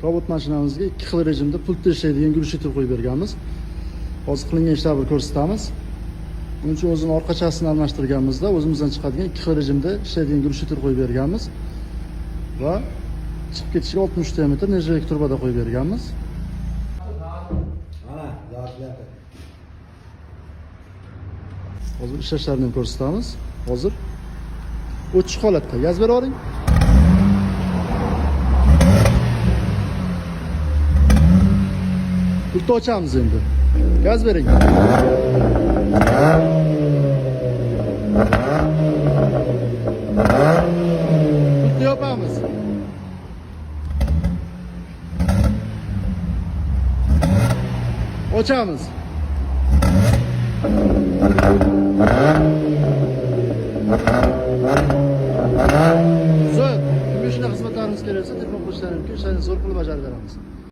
Cobalt mashinamizga ikki xil rejimda pultda ishlaydigan глушитель qo'yib berganmiz. Hozir qilingan ishlarni bir ko'rsatamiz. Buning uchun o'zini orqachasini almashtirganmizda, o'zimizdan chiqadigan ikki xil rejimda ishlaydigan глушитель qo'yib berganmiz. Va chiqib ketishiga 63 diametr нержавейка trubada qo'yib berganmiz. Mana, yozilyapti. Hozir ishlashlarini ham ko'rsatamiz. Hozir o'chish holatda. Gaz berib yuboring. Pultni ochamiz endi. Gaz bering. Pultni yopamiz. Ochamiz. Zo'r. Kimga shunday xizmatlarimiz kerak bo'lsa, telefon qilishlari mumkin. Ishlarni zo'r qilib bajarib beramiz.